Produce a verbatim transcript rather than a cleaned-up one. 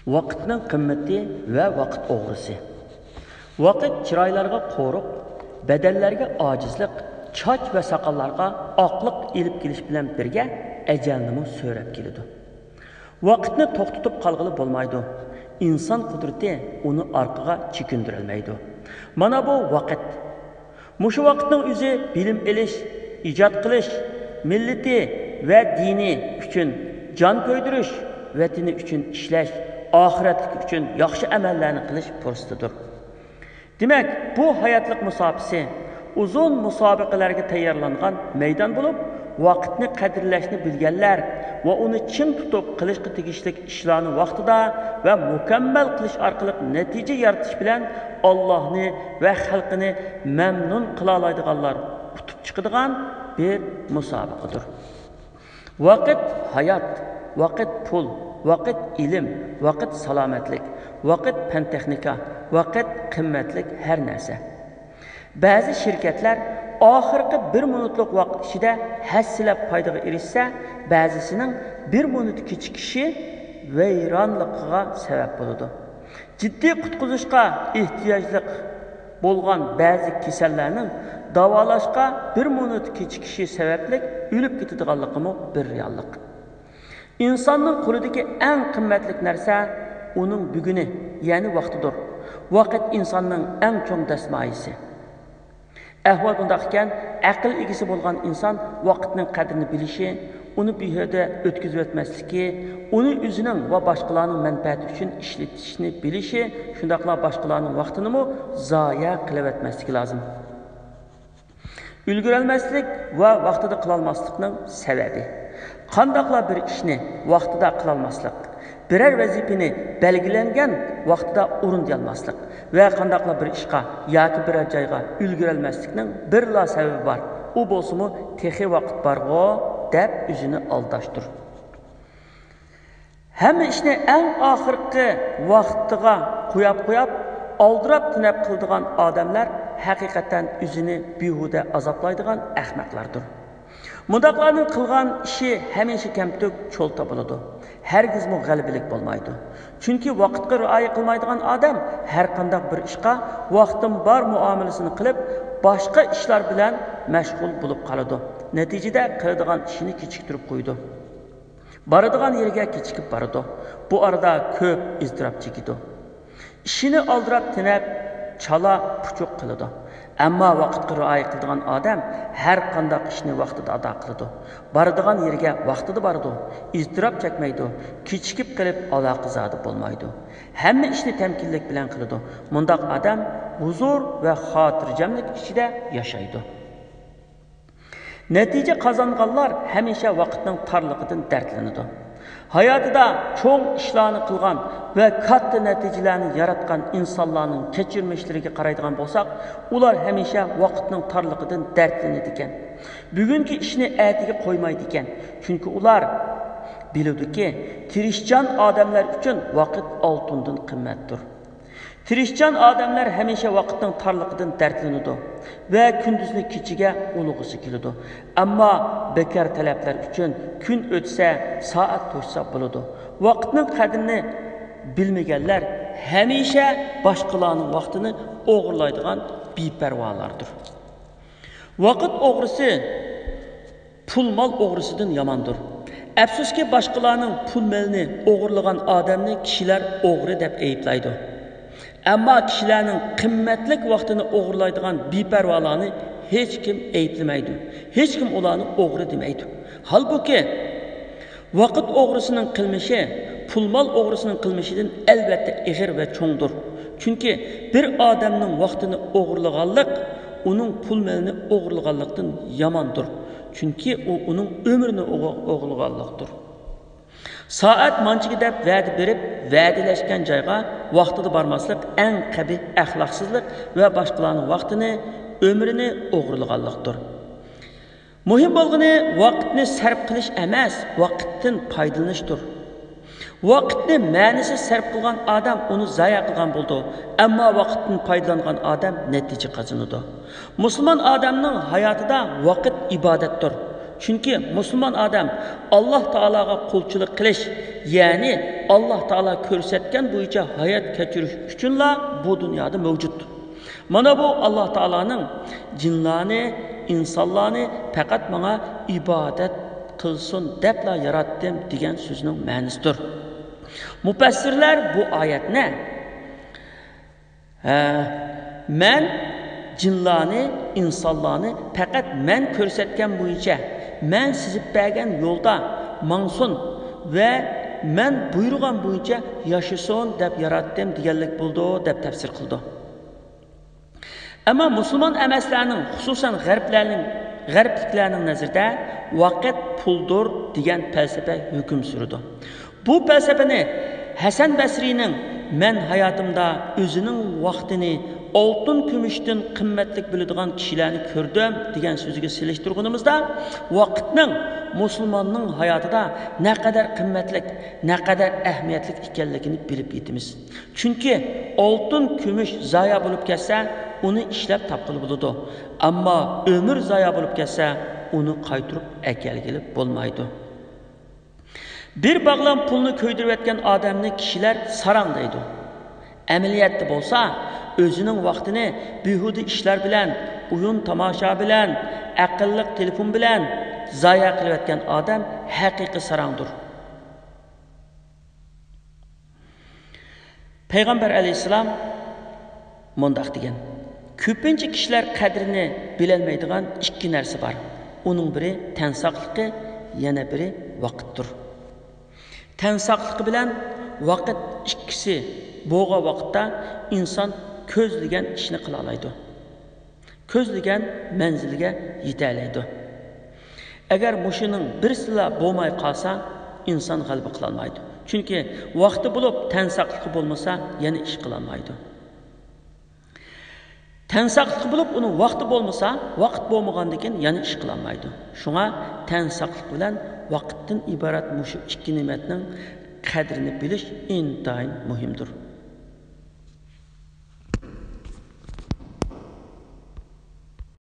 ۋاقىتنىڭ قىممىتى ۋە ۋاقىت ئوغرىسى. ۋاقىت چىرايلارغا قورۇق، بەدەنلەرگە ئاجىزلىق، چاچ ۋە ساقاللارغا ئاقلىق ئېلىپ كېلىش بىلەن بىرگە ئەجەلنىمۇ سۆرەپ كېلىدۇ. ۋاقىتنى توختىتىپ قالغىلى بولمايدۇ. ئىنسان قۇدرىتى ئۇنى ئارقىغا چېكىندۈرەلمەيدۇ. مانا بۇ ۋاقىت. مۇشۇ ۋاقىتنىڭ ئۆزى بىلىم ئېلىش، ئىجاد قىلىش، مىللىتى ۋە دىنى ئۈچۈن جان كۆيدۈرۈش، ۋەتىنى ئۈچۈن ئىشلەش، ئاخىرەتلىك ئۈچۈن ياخشى ئەمەللەرنى قىلىش پۇرسىتىدۇر. دېمەك، بۇ ھاياتلىق مۇساپىسى ئۇزۇن مۇسابىقىلەرگە تەييارلانغان مەيدان بولۇپ، ۋاقىتنى قەدىرلەشنى بىلگەنلەر ۋە ئۇنى چىڭ تۇتۇپ قىلىشقا تېگىشلىك ئىشلارنى ۋاقتىدا ۋە مۇكەممەل قىلىش ئارقىلىق نەتىجە يارىتىش بىلەن ئاللاھنى ۋە خەلقىنى مەمنۇن قىلالايدىغانلار ئۇتۇپ چىقىدىغان بىر مۇسابىقىدۇر. ۋاقىت ھايات، ۋاقىت پۇل، ۋاقىت ئىلىم، ۋاقىت سالامەتلىك، ۋاقىت پەن-تېخنىكا، ۋاقىت قىممەتلىك ھەر نەرسە. بەزى شىركەتلەر ئاخىرقى بىر مىنۇتلۇق ۋاقىت ئىچىدە ھەسسىلەپ پايدىغا ئېرىشسە، بەزىسىنىڭ بىر مىنۇت كېچىكىشى ۋەيرانلىقىغا سەۋەب بولىدۇ. جىددىي قۇتقۇزۇشقا ئېھتىياجلىق بولغان بەزى كېسەللەرنىڭ داۋالاشقا بىر مىنۇت كېچىكىشى سەۋەبلىك ئۆلۈپ كېتىدىغانلىقىمۇ بىر رېئاللىق. ئىنساننىڭ قولىدىكى ئەڭ قىممەتلىك نەرسە ئۇنىڭ بۈگۈنى، يەنى ۋاقتىدۇر. ۋاقىت ئىنساننىڭ ئەڭ چوڭ دەسمايىسى. ئەھۋال بۇنداق ئىكەن، ئەقىل ئىگىسى بولغان ئىنسان ۋاقىتنىڭ قەدرىنى بىلىشى، ئۇنى بىھۇدە ئۆتكۈزۈۋەتمەسلىكى، ئۇنى ئۆزىنىڭ ۋە باشقىلارنىڭ مەنپەئەتى ئۈچۈن ئىشلىتىشنى بىلىشى، شۇنداقلا باشقىلارنىڭ ۋاقتىنىمۇ زايە قىلىۋەتمەسلىكى لازىم. ئۈلگۈرەلمەسلىك ۋە ۋاقتىدا قىلالماسلىقنىڭ سەۋەبى. قانداقلا بىر ئىشنى ۋاقتىدا قىلالماسلىق، بىرەر ۋەزىپىنى بەلگىلەنگەن ۋاقتىدا ئورۇندىيالماسلىق ۋە قانداقلا بىر ئىشقا ياكى بىرەر جايغا ئۈلگۈرەلمەسلىكنىڭ بىرلا سەۋەبى بار، ئۇ بولسىمۇ تېخى ۋاقىت بارغۇ دەپ ئۆزىنى ئالداشتۇر. ھەممە ئىشنى ئەڭ ئاخىرقى ۋاقتىغا قوياپ قوياپ، ئالدىراپ تېنەپ قىلىدىغان ئادەملەر ھەقىقەتەن ئۆزىنى بىھۇدە ئازابلايدىغان ئەخمەقلەردۇر. مۇنداقلارنىڭ قىلغان ئىشى ھەمىشە كەمتۈك چولتا بولىدۇ، ھەرگىزمۇ غەلىبىلىك بولمايدۇ. چۈنكى ۋاقىتقا رىئايە قىلمايدىغان ئادەم ھەرقانداق بىر ئىشقا ۋاقتىم بار مۇئامىلىسىنى قىلىپ، باشقا ئىشلار بىلەن مەشغۇل بولۇپ قالىدۇ. نەتىجىدە قىلىدىغان ئىشىنى كېچىكتۈرۈپ قويىدۇ. بارىدىغان يېرىگە كېچىكىپ بارىدۇ. بۇ ئارىدا كۆپ ئىزتىراپ چېكىدۇ. ئىشىنى ئالدىراپ تېنەپ، چالا پۇچۇق قىلىدۇ. ئەمما ۋاقىتقا رىئايە قىلىدىغان ئادەم ھەر قانداق ئىشنى ۋاقتىدا ئادا قىلىدۇ. بارىدىغان يېرىگە ۋاقتىدا بارىدۇ. ئىزتىراپ چەكمەيدۇ. كېچىكىپ قېلىپ ئالاقىزادە بولمايدۇ. ھەممە ئىشنى تەمكىنلىك بىلەن قىلىدۇ. مۇنداق ئادەم ھۇزۇر ۋە خاتىرجەملىك ئىچىدە ياشايدۇ. نەتىجە قازانغانلار ھەمىشە ۋاقىتنىڭ تارلىقىدىن دەردلىنىدۇ. ھاياتىدا چوڭ ئىشلارنى قىلغان ۋە كاتتا نەتىجىلەرنى ياراتقان ئىنسانلارنىڭ كەچۈرمىشلىرىگە قارايدىغان بولساق، ئۇلار ھەمىشە ۋاقىتنىڭ تارلىقىدىن دەردلىنىدىكەن. بۈگۈنكى ئىشنى ئەتىگە قويمايدىكەن. چۈنكى ئۇلار بىلىدۇكى، تىرىشچان ئادەملەر ئۈچۈن ۋاقىت ئالتۇندىن قىممەتتۇر. تىرىشچان ئادەملەر ھەمىشە ۋاقىتنىڭ تارلىقىدىن دەردلىنىدۇ ۋە كۈندۈزنى كېچىگە ئۇلىغۇسى كېلىدۇ. ئەمما بىكار تەلەپلەر ئۈچۈن كۈن ئۆتسە، سائەت توشسا بولىدۇ. ۋاقىتنىڭ قەدرىنى بىلمىگەنلەر ھەمىشە باشقىلارنىڭ ۋاقتىنى ئوغرىلايدىغان بىپەرۋالاردۇر. ۋاقىت ئوغرىسى پۇل مال ئوغرىسىدىن ياماندۇر. ئەپسۇسكى، باشقىلارنىڭ پۇل مېلىنى ئوغرىلىغان ئادەمنى كىشىلەر ئوغرى دەپ ئەيىبلەيدۇ. ئەمما كىشىلەرنىڭ قىممەتلىك ۋاقتىنى ئوغرىلايدىغان بىپەرۋالارنى ھېچكىم ئەيىبلىمەيدۇ. ھېچكىم ئۇلارنى ئوغرى دېمەيدۇ. ھالبۇكى، ۋاقىت ئوغرىسىنىڭ قىلمىشى پۇل مال ئوغرىسىنىڭ قىلمىشىدىن ئەلۋەتتە ئېغىر ۋە چوڭدۇر. چۈنكى بىر ئادەمنىڭ ۋاقتىنى ئوغرىلىغانلىق ئۇنىڭ پۇل مېلىنى ئوغرىلىغانلىقتىن ياماندۇر. چۈنكى ئۇ ئۇنىڭ ئۆمرىنى ئوغ-، ئوغرىلىغانلىقتۇر. سائەت مانچىگە دەپ ۋەدە بېرىپ، ۋەدىلەشكەن جايغا ۋاقتىدا بارماسلىق ئەڭ قەبىھ ئەخلاقسىزلىق ۋە باشقىلارنىڭ ۋاقتىنى، ئۆمرىنى ئوغرىلىغانلىقتۇر. مۇھىم بولغىنى، ۋاقىتنى سەرپ قىلىش ئەمەس، ۋاقىتتىن پايدىلىنىشتۇر. ۋاقىتنى مەنىسىز سەرپ قىلغان ئادەم ئۇنى زايە قىلغان بولىدۇ، ئەمما ۋاقىتتىن پايدىلانغان ئادەم نەتىجە قازىنىدۇ. مۇسۇلمان ئادەمنىڭ ھاياتىدا ۋاقىت ئىبادەتتۇر. چۈنكى مۇسۇلمان ئادەم ئاللاھ تائالاغا قۇلچىلىق قىلىش، يەنى ئاللا تائالا كۆرسەتكەن بويىچە ھايات كەچۈرۈش ئۈچۈنلا بۇ دۇنيادا مەۋجۇت. مانا بۇ ئاللا تائالانىڭ جىنلارنى، ئىنسانلارنى پەقەت ماڭا ئىبادەت قىلسۇن دەپلا ياراتتىم دېگەن سۆزىنىڭ مەنىسىدۇر. مۇپەسسىرلەر بۇ ئايەتنى، ھە، مەن جىنلارنى، ئىنسانلارنى پەقەت مەن كۆرسەتكەن بويىچە، مەن سىزىپ بەرگەن يولدا ماڭسۇن ۋە مەن بۇيرۇغان بويىچە ياشىسۇن دەپ ياراتتىم دېگەنلىك بولىدۇ، دەپ تەپسىر قىلىدۇ. ئەمما مۇسۇلمان ئەمەسلەرنىڭ، خۇسۇسەن غەربلەرنىڭ، غەربلىكلەرنىڭ نەزىرىدە ۋاقىت پۇلدۇر دېگەن پەلسەپە ھۆكۈم سۈرىدۇ. بۇ پەلسەپىنى ھەسەن بەسرىنىڭ «مەن ھاياتىمدا ئۆزىنىڭ ۋاقتىنى ئالتۇن كۈمۈشتىن قىممەتلىك بىلىدىغان كىشىلەرنى كۆردۈم» دېگەن سۆزىگە سېلىشتۇرغىنىمىزدا، ۋاقىتنىڭ مۇسۇلماننىڭ ھاياتىدا نەقەدەر قىممەتلىك، نەقەدەر ئەھمىيەتلىك ئىكەنلىكىنى بىلىپ يېتىمىز. چۈنكى ئالتۇن، كۈمۈش زايا بولۇپ كەتسە، ئۇنى ئىشلەپ تاپقىلى بولىدۇ. ئەمما ئۆمۈر زايا بولۇپ كەتسە، ئۇنى قايتۇرۇپ ئەكەلگىلى بولمايدۇ. بىر باغلام پۇلنى كۆيدۈرۈۋەتكەن ئادەمنى كىشىلەر ساراڭ دەيدۇ. ئەمەلىيەتتە بولسا، ئۆزىنىڭ ۋاقتىنى بىھۇدە ئىشلار بىلەن، ئويۇن تاماشا بىلەن، ئەقىللىق تېلېفون بىلەن زايا قىلىۋەتكەن ئادەم ھەقىقىي ساراڭدۇر. پەيغەمبەر ئەلەيھىسسالام مۇنداق دېگەن: «كۆپىنچە كىشىلەر قەدرىنى بىلەلمەيدىغان ئىككى نەرسە بار. ئۇنىڭ بىرى تەن ساقلىقى، يەنە بىرى ۋاقىتتۇر.» تەن ساقلىقى بىلەن ۋاقىت ئىككىسى بولغان ۋاقىتتا ئىنسان كۆزلىگەن ئىشنى قىلالايدۇ. كۆزلىگەن مەنزىلگە يېتەلەيدۇ. ئەگەر مۇشۇنىڭ بىرسىلا بولماي قالسا، ئىنسان غەلىبە قىلالمايدۇ. چۈنكى ۋاقتى بولۇپ، تەن ساقلىقى بولمىسا، يەنە ئىش قىلالمايدۇ. تەن ساقلىقى بولۇپ، ئۇنىڭ ۋاقتى بولمىسا، ۋاقىت بولمىغاندىن كېيىن يەنە ئىش قىلالمايدۇ. شۇڭا تەن ساقلىق بىلەن ۋاقىتتىن ئىبارەت مۇشۇ ئىككى نېمەتنىڭ قەدرىنى بىلىش ئىنتايىن مۇھىمدۇر.